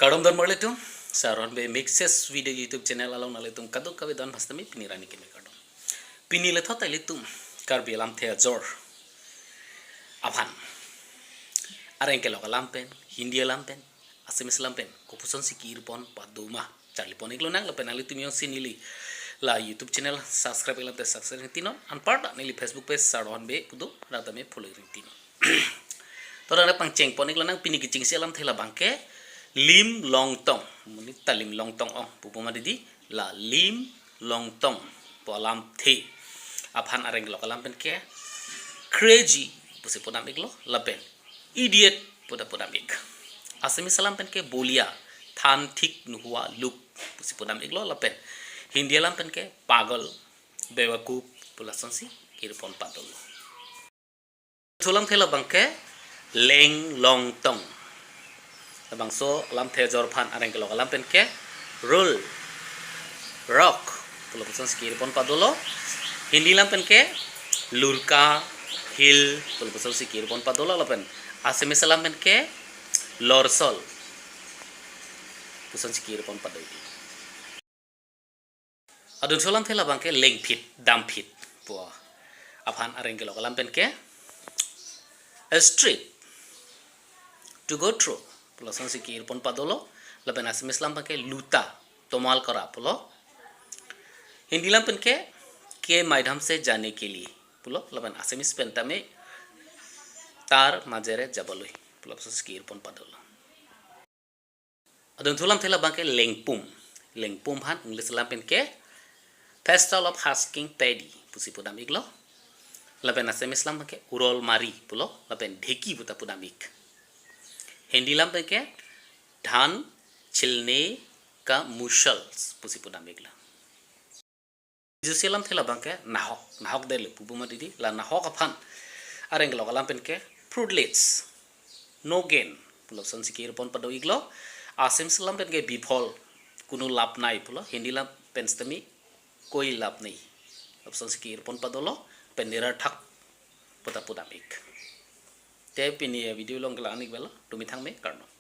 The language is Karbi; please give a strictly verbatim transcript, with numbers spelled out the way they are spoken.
Kardom don marlitum, Saron Bey Mixes Video YouTube channel along nanglitum kadokave don bhastami pini arni kimi kardom. Pini lethot ilitum Karbi alamthe ajor aphan, areng kelok alam pen, Hindi alam pen, Assamese alam pen, kopuson si ki-irpon pado ma charlipon iklonang lapen nanglitum jongsi neli la YouTube channel subscribe iklang te subscribe ringtinon, anparta neli Facebook page Saron Bey pu do, rat tame follow ringtinon. To dak pangchengpon iklonang, pini kechengsi alamthe labangke lim longtong. Monit ta lim longtong ong pu pu ma didi, la lim longtong pu alamthe aphan areng kelok alam pen ke crazy pusi pudam iklo lapen idiot pu ta pudam ik. Assamese alam pen ke bolia, than thik nuhua luk pusi pudam iklo lapen Hindi alam pen ke pagal, bewakuf pu lasonsi ki-irpon padolo. Thu alamthe labangke leng longtong. Labangso alamthe ajor aphan areng kelok alam pen ke roll, rock pu lapuson si ki-irpon padolo. Hindi alam pen ke lurka, heel pu lapuson si ki-irpon padolo lapen Assamese alam pen ke lorsol puson si ki-irpon padolo. Adunthu alamthe labangke lengphit, damphit pu aphan areng kelok alam pen ke straight, to go through pu lasonsi ki-irpon padolo lapen Assamese alam pen ke luta, tomal kora pulo. Hindi alam pen ke ke madhyam se jane ke liye pulo lapen Assamese pen tame tar majere jabaloi pu lasonsi ki-irpon padolo. Adunthu alamthe labangke lengpum. Lengpum aphan English alam pen ke pestle of husking paddy pusi pudam iklo. Lapen Assamese alam pen ke urol mari pulo lapen dheki pu ta pudam ik. Hindi alam pen ke dhan chilne ka mushal pusi pudam iklo. Jusi alamthe labangke nahok, nahok dele pu pu ma didi, la nahok aphan areng kelok alam pen ke fruitless, no gain pu lasonsi ki-irpon pado iklo. Assamese alam pen ke bifol, কোনো লাভ নাই pulo. Hindi alam pen setame कोई लाभ नहीं pu lasonsi ki-irpon padolo, pen nirarthak pu ta pudam ik. Te pini video along ke la-an ik velo, tumi thangme, kardom.